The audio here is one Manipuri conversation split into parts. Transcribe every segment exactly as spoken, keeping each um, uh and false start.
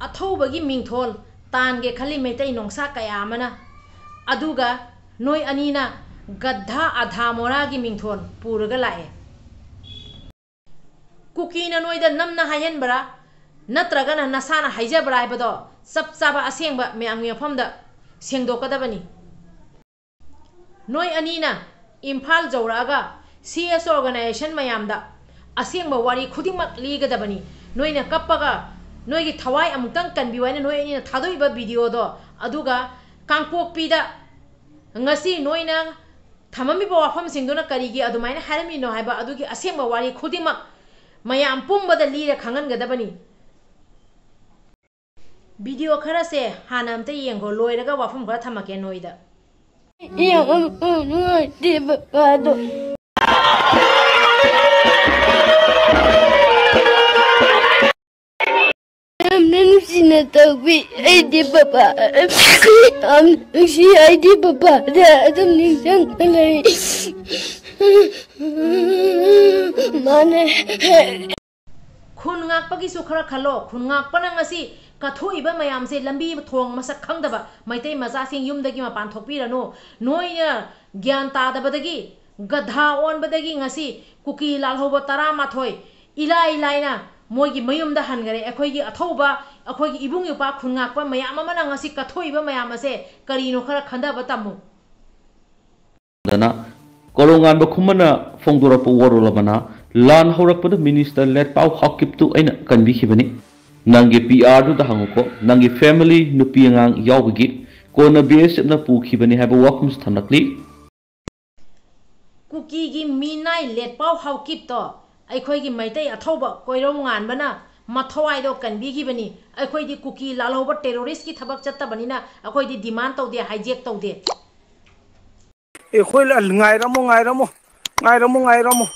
ꯑꯊꯧꯕꯒꯤ ꯃꯤꯡꯊꯣꯜ ꯇꯥꯟꯒꯦ ꯈꯜꯂꯤ ꯃꯩꯇꯩ ꯅꯣꯡꯁꯥ ꯀꯌꯥ ꯑꯃꯅ꯫ ꯑꯗꯨꯒ ꯅꯣꯏ ꯑꯅꯤꯅ ꯒꯗ꯭ꯙꯥ ꯑꯙꯥ ꯃꯣꯔꯥꯒꯤ ꯃꯤꯡꯊꯣꯜ ꯄꯨꯔꯒ ꯂꯥꯛꯑꯦ꯫ ꯀꯨꯀꯤꯅ ꯅꯣꯏꯗ ꯅꯝꯅ ꯍꯥꯏꯍꯟꯕ꯭ꯔꯥ, ꯅꯠꯇ꯭ꯔꯒꯅ ꯅꯁꯥꯅ ꯍꯥꯏꯖꯕ꯭ꯔꯥ ꯍꯥꯏꯕꯗꯣ ꯆꯞ ꯆꯥꯕ ꯑꯁꯦꯡꯕ ꯃꯌꯥꯝꯒꯤ ꯃꯐꯝꯗ ꯁꯦꯡꯗꯣꯛꯀꯗꯕꯅꯤ꯫ ꯅꯣꯏ ꯑꯅꯤꯅ ꯏꯝꯐꯥꯜ ꯌꯧꯔꯛꯑꯒ C S organization ꯃꯌꯥꯝꯗ ꯑꯁꯦꯡꯕ ꯋꯥꯔꯤ ꯈꯨꯗꯤꯡꯃꯛ ꯂꯤꯒꯗꯕꯅꯤ꯫ ꯅꯣꯏꯅ ꯀꯞꯄꯒ ꯅꯣꯏꯒꯤ ꯊꯋꯥꯏ ꯑꯃꯨꯛꯇꯪ ꯀꯟꯕꯤꯌꯨ ꯍꯥꯏꯅ ꯅꯣꯏ ꯑꯅꯤꯅ ꯊꯥꯗꯣꯛꯏꯕ videoꯗꯣ, ꯑꯗꯨꯒ ꯀꯥꯡꯄꯣꯛꯄꯤꯗ ꯉꯁꯤ ꯅꯣꯏꯅ ꯊꯝꯃꯝꯃꯤꯕ ꯋꯥꯐꯝꯁꯤꯡꯗꯨꯅ ꯀꯔꯤꯒꯤ ꯑꯗꯨꯃꯥꯏꯅ ꯍꯥꯏꯔꯝꯃꯤꯅꯣ ꯍꯥꯏꯕ ꯑꯗꯨꯒꯤ ꯑꯁꯦꯡꯕ ꯋꯥꯔꯤ ꯈꯨꯗꯤꯡꯃꯛ ꯃꯌꯥꯝ ꯄꯨꯝꯕꯗ ꯂꯤꯔ ꯈꯪꯍꯟꯒꯗꯕꯅꯤ꯫ Video ꯈꯔꯁꯦ ꯍꯥꯟꯅ ꯑꯝꯇ ꯌꯦꯡꯈꯣ, ꯂꯣꯏꯔꯒ ꯋꯥꯐꯝ ꯈꯔ ꯊꯝꯃꯛꯀꯦ ꯅꯣꯏꯗ꯫ ꯌꯥꯝ ꯅꯨꯡꯉꯥꯏꯇꯦ ꯕꯕꯥꯗꯣ꯫ ꯌꯥꯝꯅ ꯅꯨꯡꯁꯤꯅ ꯇꯧꯕꯤ ꯑꯩꯗꯤ ꯕꯕꯥ꯫ ꯌꯥꯝ ꯅꯨꯡꯁꯤ ꯑꯩꯗꯤ ꯕꯕꯥꯗ ꯑꯗꯨꯝ ꯅꯤꯡꯁꯤꯡꯉ ꯂꯩ꯫ ꯃꯥꯅꯦ꯫ ꯈꯨꯟ ꯉꯥꯛꯄꯒꯤꯁꯨ ꯈꯔ ꯈꯜꯂꯣ꯫ ꯈꯨꯟ ꯉꯥꯛꯄꯅ ꯉꯁꯤ ꯀꯠꯊꯣꯛꯏꯕ ꯃꯌꯥꯝꯁꯦ ꯂꯝꯕꯤ ꯊꯣꯡ ꯃꯁꯛ ꯈꯪꯗꯕ ꯃꯩꯇꯩ ꯃꯆꯥꯁꯤꯡ ꯌꯨꯝꯗꯒꯤ ꯃꯄꯥꯟ ꯊꯣꯛꯄꯤꯔꯅꯨ꯫ ꯅꯣꯏꯅ ꯒ꯭ꯌꯥꯟ ꯇꯥꯗꯕꯗꯒꯤ, ꯒꯙꯥ ꯑꯣꯟꯕꯗꯒꯤ ꯉꯁꯤ ꯀꯨꯀꯤ ꯂꯥꯜꯍꯧꯕ ꯇꯔꯥꯃꯥꯊꯣꯏ ꯏꯂꯥꯏ ꯂꯥꯏꯅ ꯃꯣꯏꯒꯤ ꯃꯌꯨꯝꯗ ꯍꯟꯈꯔꯦ꯫ ꯑꯩꯈꯣꯏꯒꯤ ꯑꯊꯧꯕ, ꯑꯩꯈꯣꯏꯒꯤ ꯏꯕꯨꯡ ꯏꯄ꯭ꯋꯥ ꯈꯨꯟ ꯉꯥꯛꯄ ꯃꯌꯥꯝ ꯑꯃꯅ ꯉꯁꯤ ꯀꯠꯊꯣꯛꯏꯕ ꯃꯌꯥꯝ ꯑꯁꯦ ꯀꯔꯤꯅꯣ ꯈꯔ ꯈꯟꯊꯕ ꯇꯝꯃꯨ꯫ ꯗꯅ ꯀꯣꯔꯧꯉꯥꯟꯕ ꯈꯨꯃꯟꯅ ꯐꯣꯡꯗꯣꯔꯛꯄ ꯋꯥꯔꯣꯜ ꯑꯃꯅ, ꯂꯥꯟ ꯍꯧꯔꯛꯄꯗ ꯃꯤꯅꯤꯁꯇꯔ ꯂꯦꯠꯄꯥꯎ ꯍꯥꯎꯀꯤꯞꯇꯨ ꯑꯩꯅ ꯀꯟꯕꯤꯈꯤꯕꯅꯤ꯫ ꯅꯪꯒꯤ P R ꯗꯨꯗ ꯍꯪꯉꯨꯀꯣ, ꯅꯪꯒꯤ family ꯅꯨꯄꯤ ꯑꯉꯥꯡ ꯌꯥꯎꯕꯒꯤ꯫ ꯀꯣꯟꯅ B S Fꯅ ꯄꯨꯈꯤꯕꯅꯤ ꯍꯥꯏꯕ ꯋꯥꯐꯝꯁꯨ ꯊꯝꯂꯛꯂꯤ꯫ ꯀꯨꯀꯤꯒꯤ ꯃꯤꯅꯥꯏ ꯂꯦꯠꯄꯥꯎ ꯍꯥꯎꯀꯤꯞꯇꯣ ꯑꯩꯈꯣꯏꯒꯤ ꯃꯩꯇꯩ ꯑꯊꯧꯕ ꯀꯣꯏꯔꯧ ꯉꯥꯟꯕꯅ ꯃꯊꯋꯥꯏꯗꯣ ꯀꯟꯕꯤꯈꯤꯕꯅꯤ꯫ ꯑꯩꯈꯣꯏꯗꯤ ꯀꯨꯀꯤ ꯂꯥꯜꯍꯧꯕ terroristꯀꯤ ꯊꯕꯛ ꯆꯠꯇꯕꯅꯤꯅ ꯑꯩꯈꯣꯏꯗꯤ demand ꯇꯧꯗꯦ, hijack ꯇꯧꯗꯦ꯫ ꯑꯩꯈꯣꯏ ꯂ-, ꯉꯥꯏꯔꯝꯃꯣ, ꯉꯥꯏꯔꯝꯃꯣ, ꯉꯥꯏꯔꯝꯃꯣ, ꯉꯥꯏꯔꯝꯃꯣ,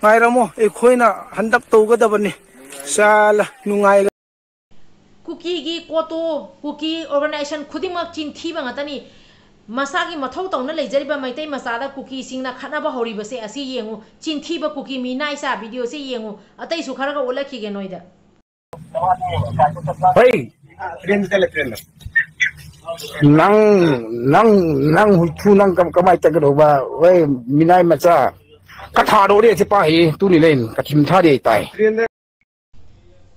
ꯉꯥꯏꯔꯝꯃꯣ, ꯑꯩꯈꯣꯏꯅ ꯍꯟꯗꯛ ꯇꯧꯒꯗꯕꯅꯤ꯫ ꯆꯥꯂ ꯅꯨꯡꯉꯥꯏꯔꯦ꯫ ꯀꯨꯀꯤꯒꯤ ꯀꯣꯇꯣ, ꯀꯨꯀꯤ organization ꯈꯨꯗꯤꯡꯃꯛ ꯆꯤꯟꯊꯤꯕ ꯉꯥꯛꯇꯅꯤ꯫ ꯃꯁꯥꯒꯤ ꯃꯊꯧ ꯇꯧꯅ ꯂꯩꯖꯔꯤꯕ ꯃꯩꯇꯩ ꯃꯆꯥꯗ ꯀꯨꯀꯤꯁꯤꯡꯅ ꯈꯠꯅꯕ ꯍꯧꯔꯤꯕꯁꯦ ꯑꯁꯤ ꯌꯦꯡꯉꯨ꯫ ꯆꯤꯟꯊꯤꯕ ꯀꯨꯀꯤ ꯃꯤꯅꯥꯏ ꯆꯥ videoꯁꯦ ꯌꯦꯡꯉꯨ꯫ ꯑꯇꯩꯁꯨ ꯈꯔꯒ ꯎꯠꯂꯛꯈꯤꯒꯦ ꯅꯣꯏꯗ꯫ ꯍꯩ! ꯅꯪ, ꯅꯪ, ꯅꯪ ꯍꯨꯏꯊꯨ, ꯅꯪ ꯀꯝ-, ꯀꯃꯥꯏ ꯇꯧꯒꯗꯧꯕ? ꯍꯣꯏ, ꯃꯤꯅꯥꯏ ꯃꯆꯥ꯫ ꯀꯊꯥꯔꯣꯔꯦ ꯁꯤ ꯄꯥꯍꯤ, ꯇꯨꯅꯤ ꯂꯩ, ꯀꯊꯤꯝ ꯊꯥꯔꯦ ꯇꯥꯏ꯫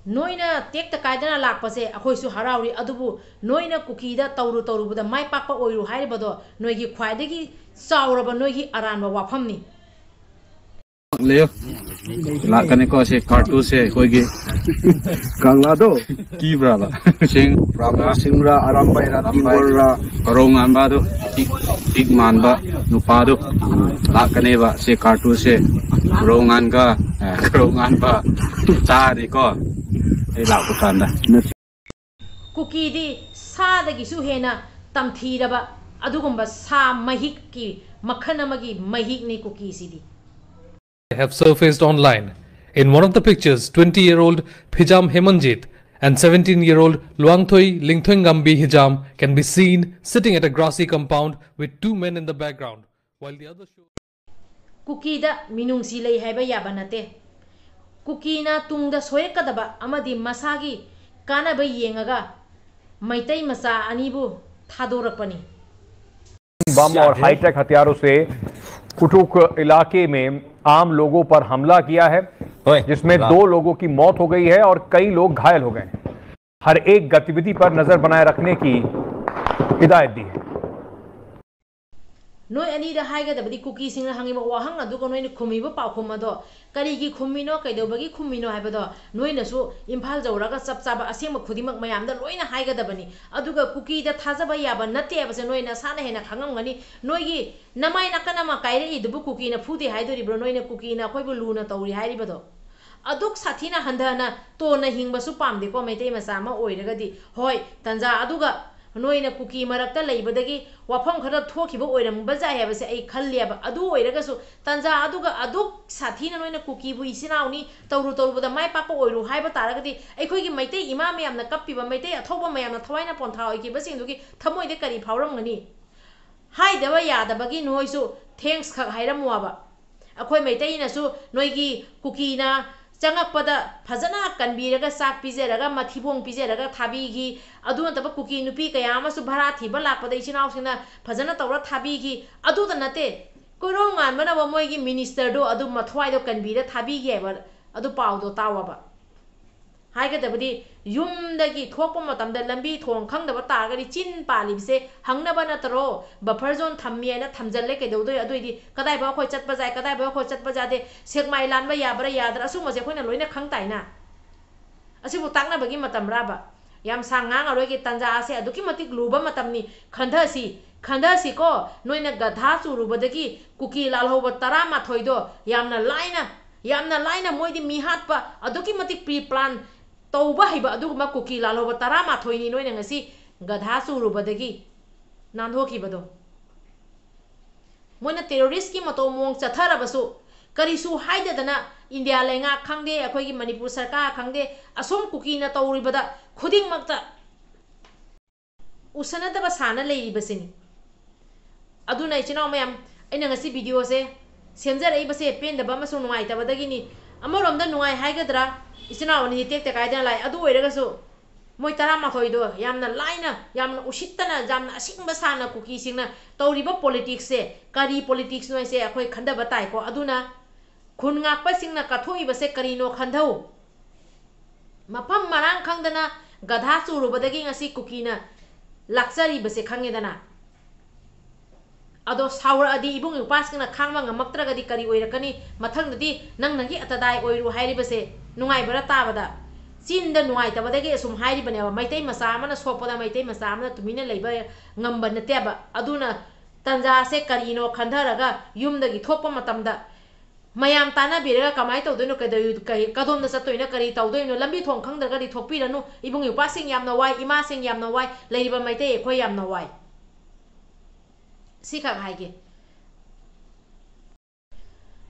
ꯅꯣꯏꯅ ꯇꯦꯛꯇ ꯀꯥꯏꯗꯅ ꯂꯥꯛꯄꯁꯦ ꯑꯩꯈꯣꯏꯁꯨ ꯍꯔꯥꯎꯔꯤ, ꯑꯗꯨꯕꯨ ꯅꯣꯏꯅ ꯀꯨꯀꯤꯗ ꯇꯧꯔꯨ ꯇꯧꯔꯨꯕꯗ ꯃꯥꯏ ꯄꯥꯛꯄ ꯑꯣꯏꯔꯨ ꯍꯥꯏꯔꯤꯕꯗꯣ ꯅꯣꯏꯒꯤ ꯈ꯭ꯋꯥꯏꯗꯒꯤ ꯆꯥꯎꯔꯕ, ꯅꯣꯏꯒꯤ ꯑꯔꯥꯟꯕ ꯋꯥꯐꯝꯅꯤ꯫ ꯂꯩꯌꯨ꯫ ꯂꯥꯛꯀꯅꯤꯀꯣ ꯁꯤ ꯀꯥꯔꯇꯨꯁꯁꯦ ꯑꯩꯈꯣꯏꯒꯤ꯫ ꯀꯪꯂꯥꯗꯣ꯫ ꯀꯤꯕ꯭ꯔꯥꯕ? ꯁꯤꯡ, ꯔꯥꯝꯕꯥ ꯁꯤꯡꯔꯥ, ꯑꯔꯥꯝꯕꯥꯏꯔꯥ, ꯑꯔꯥꯝꯕꯥꯏ꯫ ꯇꯤꯡꯒꯣꯜꯔꯥ꯫ ꯀꯔꯣꯡ ꯉꯥꯟꯕꯗꯣ, ꯄꯤꯛ, ꯄꯤꯛ ꯃꯥꯟꯕ ꯅꯨꯄꯥꯗꯣ ꯂꯥꯛꯀꯅꯦꯕ ꯁꯤ ꯀꯥꯔꯇꯨꯁꯁꯦ꯫ ꯀꯔꯣꯡ ꯉꯥꯟꯒ, ꯑ, ꯀꯔꯣꯡ ꯉꯥꯟꯕ ꯆꯥꯔꯅꯤꯀꯣ ꯑꯩ ꯂꯥꯛꯄ ꯀꯥꯟꯗ꯫ ꯀꯨꯀꯤꯗꯤ ꯁꯥꯗꯒꯤꯁꯨ ꯍꯦꯟꯅ ꯇꯝꯊꯤꯔꯕ ꯑꯗꯨꯒꯨꯝꯕ ꯁꯥ ꯃꯍꯤꯛꯀꯤ ꯃꯈꯜ ꯑꯃꯒꯤ ꯃꯍꯤꯛꯅꯤ ꯀꯨꯀꯤꯁꯤꯗꯤ꯫ Have surfaced online. In one of the pictures, twenty-year-old Phijam Hemanjit and seventeen-year-old Luangthoi Lingthoingambi Hijam can be seen sitting at a grassy compound with two men in the background, while the other shows ꯀꯨꯀꯤꯗ ꯃꯤꯅꯨꯡꯁꯤ ꯂꯩ ꯍꯥꯏꯕ ꯌꯥꯕ ꯅꯠꯇꯦ꯫ ꯀꯨꯀꯤꯅ ꯇꯨꯡꯗ ꯁꯣꯏꯔꯛꯀꯗꯕ ꯑꯃꯗꯤ ꯃꯁꯥꯒꯤ ꯀꯥꯟꯅꯕ ꯌꯦꯡꯉꯒ ꯃꯩꯇꯩ ꯃꯆꯥ ꯑꯅꯤꯕꯨ ꯊꯥꯗꯣꯔꯛꯄꯅꯤ꯫ बम और हाईटेक हथियारों से कुटुक इलाके में आम लोगों पर हमला किया है, जिसमें दो लोगों की मौत हो गई है और कई लोग घायल हो गए हैं। हर एक गतिविधि पर नजर बनाए रखने की हिदायत दी है। ꯅꯣꯏ ꯑꯅꯤꯗ ꯍꯥꯏꯒꯗꯕꯗꯤ ꯀꯨꯀꯤꯁꯤꯡꯅ ꯍꯪꯉꯤꯕ ꯋꯥꯍꯪ ꯑꯗꯨꯒ ꯅꯣꯏꯅ ꯈꯨꯝꯃꯤꯕ ꯄꯥꯎꯈꯨꯝ ꯑꯗꯣ ꯀꯔꯤꯒꯤ ꯈꯨꯝꯃꯤꯅꯣ, ꯀꯩꯗꯧꯕꯒꯤ ꯈꯨꯝꯃꯤꯅꯣ ꯍꯥꯏꯕꯗꯣ ꯅꯣꯏꯅꯁꯨ ꯏꯝꯐꯥꯜ ꯌꯧꯔꯒ ꯆꯞ ꯆꯥꯕ ꯑꯁꯦꯡꯕ ꯈꯨꯗꯤꯡꯃꯛ ꯃꯌꯥꯝꯗ ꯂꯣꯏꯅ ꯍꯥꯏꯒꯗꯕꯅꯤ꯫ ꯑꯗꯨꯒ ꯀꯨꯀꯤꯗ ꯊꯥꯖꯕ ꯌꯥꯕ ꯅꯠꯇꯦ ꯍꯥꯏꯕꯁꯦ ꯅꯣꯏ ꯅꯁꯥꯅ ꯍꯦꯟꯅ ꯈꯪꯉꯝꯒꯅꯤ꯫ ꯅꯣꯏꯒꯤ ꯅꯃꯥꯏ ꯅꯥꯀꯟ ꯑꯃ ꯀꯥꯏꯔꯛꯏꯗꯨꯕꯨ ꯀꯨꯀꯤꯅ ꯐꯨꯗꯦ ꯍꯥꯏꯗꯣꯔꯤꯕ꯭ꯔꯣ? ꯅꯣꯏꯅ ꯀꯨꯀꯤꯅ ꯑꯩꯈꯣꯏꯕꯨ ꯂꯨꯅ ꯇꯧꯔꯤ ꯍꯥꯏꯔꯤꯕꯗꯣ? ꯑꯗꯨꯛ ꯁꯥꯊꯤꯅ ꯍꯟꯊꯅ ꯇꯣꯟꯅ ꯍꯤꯡꯕꯁꯨ ꯄꯥꯝꯗꯦꯀꯣ ꯃꯩꯇꯩ ꯃꯆꯥ ꯑꯃ ꯑꯣꯏꯔꯒꯗꯤ꯫ ꯍꯣꯏ, ꯇꯟꯖꯥ ꯑꯗꯨꯒ ꯅꯣꯏꯅ ꯀꯨꯀꯤ ꯃꯔꯛꯇ ꯂꯩꯕꯗꯒꯤ ꯋꯥꯐꯝ ꯈꯔ ꯊꯣꯛꯈꯤꯕ ꯑꯣꯏꯔꯝꯕ ꯌꯥꯏ ꯍꯥꯏꯕꯁꯦ ꯑꯩ ꯈꯜꯂꯦꯕ꯫ ꯑꯗꯨ ꯑꯣꯏꯔꯒꯁꯨ ꯇꯟꯖꯥ ꯑꯗꯨꯒ ꯑꯗꯨꯛ ꯁꯥꯊꯤꯅ ꯅꯣꯏꯅ ꯀꯨꯀꯤꯕꯨ ꯏꯆꯤꯟ ꯏꯅꯥꯎꯅꯤ, ꯇꯧꯔꯨ ꯇꯧꯔꯨꯕꯗ ꯃꯥꯏ ꯄꯥꯛꯄ ꯑꯣꯏꯔꯨ ꯍꯥꯏꯕ ꯇꯥꯔꯒꯗꯤ ꯑꯩꯈꯣꯏꯒꯤ ꯃꯩꯇꯩ ꯏꯃꯥ ꯃꯌꯥꯝꯅ ꯀꯞꯄꯤꯕ, ꯃꯩꯇꯩ ꯑꯊꯧꯕ ꯃꯌꯥꯝꯅ ꯊꯋꯥꯏꯅ ꯄꯣꯟꯊꯥ ꯑꯣꯏꯈꯤꯕꯁꯤꯡꯗꯨꯒꯤ ꯊꯃꯣꯏꯗ ꯀꯔꯤ ꯐꯥꯎꯔꯝꯒꯅꯤ? ꯍꯥꯏꯗꯕ ꯌꯥꯗꯕꯒꯤ ꯅꯣꯏꯁꯨ thanks ꯈꯛ ꯍꯥꯏꯔꯝꯃꯣꯕ꯫ ꯑꯩꯈꯣꯏ ꯃꯩꯇꯩꯅꯁꯨ ꯅꯣꯏꯒꯤ ꯀꯨꯀꯤꯅ ꯆꯪꯉꯛꯄꯗ ꯐꯖꯅ ꯀꯟꯕꯤꯔꯒ, ꯆꯥꯛ ꯄꯤꯖꯔꯒ, ꯃꯊꯤꯕꯣꯡ ꯄꯤꯖꯔꯒ ꯊꯥꯕꯤꯈꯤ꯫ ꯑꯗꯨ ꯅꯠꯇꯕ ꯀꯨꯀꯤ ꯅꯨꯄꯤ ꯀꯌꯥ ꯑꯃꯁꯨ ꯚꯔꯥ ꯊꯤꯕ ꯂꯥꯛꯄꯗ ꯏꯆꯤꯟ ꯏꯅꯥꯎꯁꯤꯡꯅ ꯐꯖꯅ ꯇꯧꯔ ꯊꯥꯕꯤꯈꯤ꯫ ꯑꯗꯨꯗ ꯅꯠꯇꯦ, ꯀꯣꯏꯔꯣꯡ ꯉꯥꯟꯕꯅꯕ ꯃꯣꯏꯒꯤ ministerꯗꯣ ꯑꯗꯨ ꯃꯊ꯭ꯋꯥꯏꯗꯣ ꯀꯟꯕꯤꯔ ꯊꯥꯕꯤꯈꯤ ꯍꯥꯏꯕ ꯑꯗꯨ ꯄꯥꯎꯗꯣ ꯇꯥꯎꯑꯕ꯫ ꯍꯥꯏꯒꯗꯕꯗꯤ, ꯌꯨꯝꯗꯒꯤ ꯊꯣꯛꯄ ꯃꯇꯝꯗ ꯂꯝꯕꯤ ꯊꯣꯡ ꯈꯪꯗꯕ ꯇꯥꯔꯒꯗꯤ ꯆꯤꯟ ꯄꯥꯜꯂꯤꯕꯁꯦ ꯍꯪꯅꯕ ꯅꯠꯇ꯭ꯔꯣ? Buffer zone ꯊꯝꯃꯤ ꯍꯥꯏꯅ ꯊꯝꯖꯜꯂꯦ, ꯀꯩꯗꯧꯗꯣꯏ? ꯑꯗꯨꯏꯗꯤ ꯀꯗꯥꯏꯐꯥꯎ ꯑꯩꯈꯣꯏ ꯆꯠꯄ ꯌꯥꯏ, ꯀꯗꯥꯏꯐꯥꯎ ꯑꯩꯈꯣꯏ ꯆꯠꯄ ꯌꯥꯗꯦ, ꯁꯦꯛꯃꯥꯏ ꯂꯥꯟꯕ ꯌꯥꯕ꯭ꯔꯥ ꯌꯥꯗ꯭ꯔꯥ, ꯑꯁꯨꯝꯕꯁꯦ ꯑꯩꯈꯣꯏꯅ ꯂꯣꯏꯅ ꯈꯪ ꯇꯥꯏꯅ꯫ ꯑꯁꯤꯕꯨ ꯇꯥꯛꯅꯕꯒꯤ ꯃꯇꯝꯔꯥꯕ? ꯌꯥꯝ ꯁꯥꯡ ꯉꯥꯡꯉꯔꯣꯏꯒꯦ, ꯇꯥꯟꯖꯥ ꯑꯁꯦ ꯑꯗꯨꯛꯀꯤ ꯃꯇꯤꯛ ꯂꯨꯕ ꯃꯇꯝꯅꯤ꯫ ꯈꯟꯊꯁꯤ, ꯈꯟꯊꯁꯤꯀꯣ, ꯅꯣꯏꯅ ꯒꯙꯥ ꯆꯨꯔꯨꯕꯗꯒꯤ ꯀꯨꯀꯤ ꯂꯥꯜꯍꯧꯕ ꯇꯔꯥꯃꯥꯊꯣꯏꯗꯣ ꯌꯥꯝꯅ ꯂꯥꯏꯅ, ꯌꯥꯝꯅ ꯂꯥꯏꯅ ꯃꯣꯏꯗꯤ ꯃꯤꯍꯥꯠꯄ ꯑꯗꯨꯛꯀꯤ ꯃꯇꯤꯛ pre plan ꯇꯧꯕ ꯍꯩꯕ ꯑꯗꯨꯒꯨꯝꯕ ꯀꯨꯀꯤ ꯂꯥꯜꯍꯧꯕ ꯇꯔꯥꯃꯥꯊꯣꯏꯅꯤ ꯅꯣꯏꯅ ꯉꯁꯤ ꯒꯙꯥ ꯆꯨꯔꯨꯕꯗꯒꯤ ꯅꯥꯟꯊꯣꯛꯈꯤꯕꯗꯣ꯫ ꯃꯣꯏꯅ terroristꯀꯤ ꯃꯇꯧ ꯃꯑꯣꯡ ꯆꯠꯊꯔꯕꯁꯨ ꯀꯔꯤꯁꯨ ꯍꯥꯏꯗꯗꯅ ꯏꯟꯗꯤꯌꯥ ꯂꯩꯉꯥꯛ ꯈꯪꯗꯦ, ꯑꯩꯈꯣꯏꯒꯤ ꯃꯅꯤꯄꯨꯔ ꯁꯔꯀꯥꯔ ꯈꯪꯗꯦ, ꯑꯁꯣꯝ ꯀꯨꯀꯤꯅ ꯇꯧꯔꯤꯕꯗ ꯈꯨꯗꯤꯡꯃꯛꯇ ꯎꯁꯟꯅꯗꯕ ꯁꯥꯅ ꯂꯩꯔꯤꯕꯁꯤꯅꯤ꯫ ꯑꯗꯨꯅ ꯏꯆꯤꯟ ꯏꯅꯥꯎ ꯃꯌꯥꯝ, ꯑꯩꯅ ꯉꯁꯤ videoꯁꯦ ꯁꯦꯝꯖꯔꯛꯏꯕꯁꯦ ꯄꯦꯟꯗꯕ ꯑꯃꯁꯨꯡ ꯅꯨꯡꯉꯥꯏꯇꯕꯗꯒꯤꯅꯤ꯫ ꯑꯃꯔꯣꯝꯗ ꯅꯨꯡꯉꯥꯏ ꯍꯥꯏꯒꯗ꯭ꯔꯥ, ꯏꯆꯤꯟ ꯏꯅꯥꯎ ꯑꯅꯤ ꯇꯦꯛꯇ ꯀꯥꯏꯗꯅ ꯂꯥꯛꯑꯦ꯫ ꯑꯗꯨ ꯑꯣꯏꯔꯒꯁꯨ ꯃꯣꯏ ꯇꯔꯥꯃꯥꯊꯣꯏꯗꯣ ꯌꯥꯝꯅ ꯂꯥꯏꯅ, ꯌꯥꯝꯅ ꯎꯁꯤꯠꯇꯅ, ꯌꯥꯝꯅ ꯑꯁꯤꯡꯕ ꯁꯥꯅ ꯀꯨꯀꯤꯁꯤꯡꯅ ꯇꯧꯔꯤꯕ politicsꯁꯦ ꯀꯔꯤ politicsꯅꯣ ꯍꯥꯏꯁꯦ ꯑꯩꯈꯣꯏ ꯈꯟꯊꯕ ꯇꯥꯏꯀꯣ꯫ ꯑꯗꯨꯅ ꯈꯨꯟ ꯉꯥꯛꯄꯁꯤꯡꯅ ꯀꯠꯊꯣꯛꯏꯕꯁꯦ ꯀꯔꯤꯅꯣ ꯈꯟꯊꯧ꯫ ꯃꯐꯝ ꯃꯔꯥꯡ ꯈꯪꯗꯅ ꯒꯙꯥ ꯆꯨꯔꯨꯕꯗꯒꯤ ꯉꯁꯤ ꯀꯨꯀꯤꯅ ꯂꯥꯛꯆꯔꯤꯕꯁꯦ ꯈꯪꯉꯦꯗꯅ꯫ ꯑꯗꯣ ꯁꯥꯎꯔꯛꯑꯗꯤ ꯏꯕꯨꯡ ꯏꯄ꯭ꯋꯥꯁꯤꯡꯅ ꯈꯥꯡꯕ ꯉꯝꯃꯛꯇ꯭ꯔꯒꯗꯤ ꯀꯔꯤ ꯑꯣꯏꯔꯛꯀꯅꯤ? ꯃꯊꯪꯗꯗꯤ ꯅꯪ ꯅꯪꯒꯤ ꯑꯇꯗꯥꯏ ꯑꯣꯏꯔꯨ ꯍꯥꯏꯔꯤꯕꯁꯦ ꯅꯨꯡꯉꯥꯏꯕꯔꯥ ꯇꯥꯕꯗ? ꯆꯤꯟꯗ ꯅꯨꯡꯉꯥꯏꯇꯕꯗꯒꯤ ꯑꯁꯨꯝ ꯍꯥꯏꯔꯤꯕꯅꯦꯕ꯫ ꯃꯩꯇꯩ ꯃꯆꯥ ꯑꯃꯅ ꯁꯣꯛꯄꯗ ꯃꯩꯇꯩ ꯃꯆꯥ ꯑꯃꯅ ꯇꯨꯃꯤꯟꯅ ꯂꯩꯕ ꯉꯝꯕ ꯅꯠꯇꯦꯕ꯫ ꯑꯗꯨꯅ ꯇꯟꯖꯥꯁꯦ ꯀꯔꯤꯅꯣ ꯈꯟꯊꯔꯒ ꯌꯨꯝꯗꯒꯤ ꯊꯣꯛꯄ ꯃꯇꯝꯗ ꯃꯌꯥꯝ ꯇꯥꯟꯅꯕꯤꯔꯒ ꯀꯃꯥꯏꯅ ꯇꯧꯗꯣꯏꯅꯣ, ꯀꯩꯗꯧ-, ꯀꯩ-, ꯀꯗꯣꯝꯗ ꯆꯠꯇꯣꯏꯅꯣ, ꯀꯔꯤ ꯇꯧꯗꯣꯏꯅꯣ? ꯂꯝꯕꯤ ꯊꯣꯡ ꯈꯪꯗ꯭ꯔꯒꯗꯤ ꯊꯣꯛꯄꯤꯔꯅꯨ꯫ ꯏꯕꯨꯡ ꯏꯄ꯭ꯋꯥꯁꯤꯡ ꯌꯥꯝꯅ ꯋꯥꯏ, ꯏꯃꯥꯁꯤꯡ ꯌꯥꯝꯅ ꯋꯥꯏ, ꯂꯩꯔꯤꯕ ꯃꯩꯇꯩ ꯑꯩꯈꯣꯏ ꯌꯥꯝꯅ ꯋꯥꯏ꯫ ꯁꯤꯈꯛ ꯍꯥꯏꯒꯦ꯫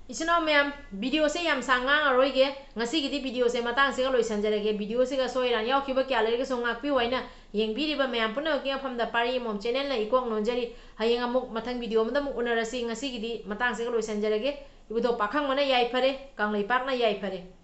ꯏꯆꯤꯟ ꯏꯅꯥꯎ ꯃꯌꯥꯝ, videoꯁꯦ ꯌꯥꯝ ꯁꯥꯡ ꯉꯥꯡꯉꯔꯣꯏꯒꯦ꯫ ꯉꯁꯤꯒꯤꯗꯤ videoꯁꯦ ꯃꯇꯥꯡꯁꯤꯒ ꯂꯣꯏꯁꯤꯟꯖꯔꯒꯦ꯫ Videoꯁꯤꯒ ꯁꯣꯏ ꯏꯔꯥꯟ ꯌꯥꯎꯈꯤꯕ ꯀꯌꯥ ꯂꯩꯔꯒꯁꯨ ꯉꯥꯛꯄꯤꯌꯨ ꯍꯥꯏꯅ ꯌꯦꯡꯕꯤꯔꯤꯕ ꯃꯌꯥꯝ ꯄꯨꯝꯅꯃꯛꯀꯤ ꯃꯐꯝꯗ ꯄꯥꯔꯤ ꯑꯃꯣꯝ channelꯅ ꯏꯀꯣꯛ ꯅꯣꯟꯖꯔꯤ꯫ ꯍꯌꯦꯡ ꯑꯃꯨꯛ ꯃꯊꯪ video ꯑꯃꯗ ꯑꯃꯨꯛ ꯎꯅꯔꯁꯤ꯫ ꯉꯁꯤꯒꯤꯗꯤ ꯃꯇꯥꯡꯁꯤꯒ ꯂꯣꯏꯁꯤꯟꯖꯔꯒꯦ꯫ ꯏꯕꯨꯙꯧ ꯄꯥꯈꯪꯕꯅ ꯌꯥꯏꯐꯔꯦ, ꯀꯪꯂꯩꯄꯥꯛꯅ ꯌꯥꯏꯐꯔꯦ꯫